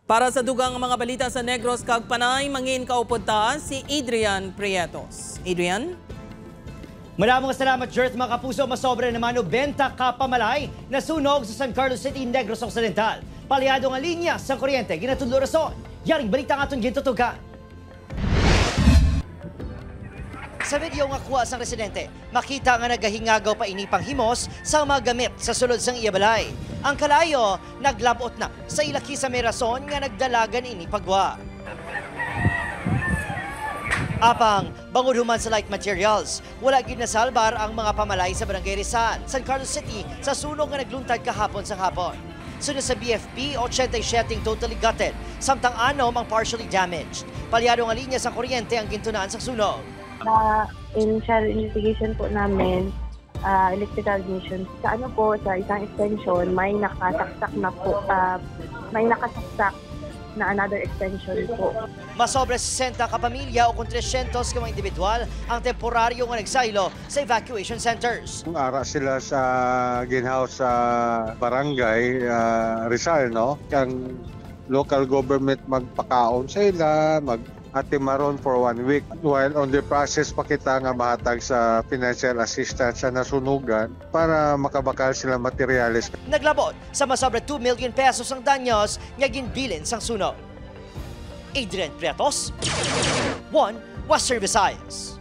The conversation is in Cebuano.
Para sa dugang mga balita sa Negros kag Panay, mangin kaupod ta si Adrian Prietos. Adrian? Maraming salamat, Jerth. Mga kapuso, masobra naman 90 ka pamalay nasunog sa San Carlos City, Negros Occidental. Palyado nga linya sa kuryente, ginatudlo rason. Yaring balita nga aton gintutukan. Sa video nga kuha sang residente, makita nga nagahingagaw pa ini panghimos sa mga gamit sa sulod sang iya balay. Ang kalayo, naglabot na sa ilaki sa may rason nga nagdalagan ini pagwa. Apang, bangod human sa light materials, wala gid nasalbar ang mga pamalay sa Barangay Rizal, San Carlos City sa sunog nga nagluntad kahapon sa hapon. Sunod sa BFP, 87 totally gutted, samtang 6 ang partially damaged. Palyado nga linya sa kuryente ang gintunaan sa sunog. Sa initial investigation po namin, electrical ignition. Sa ano po, sa isang extension, may nakasaksak na po, may nakasaksak na another extension po. Masobra 60 ka pamilya o kung 300 ka mga individual ang temporaryo nga nagsaylo sa evacuation centers. Ara sila sa ginhouse sa barangay Rizal, no? Kang local government magpakaon sa ila, mag atimaron for one week. While on the process pa kita nga mahatag sa financial assistance sa nasunugan para makabakal sila materyales. Naglabot sa masobra 2 million pesos ang danyos nga ginbilin sang sunog. Adrian Prietos, 1 Western Visayas.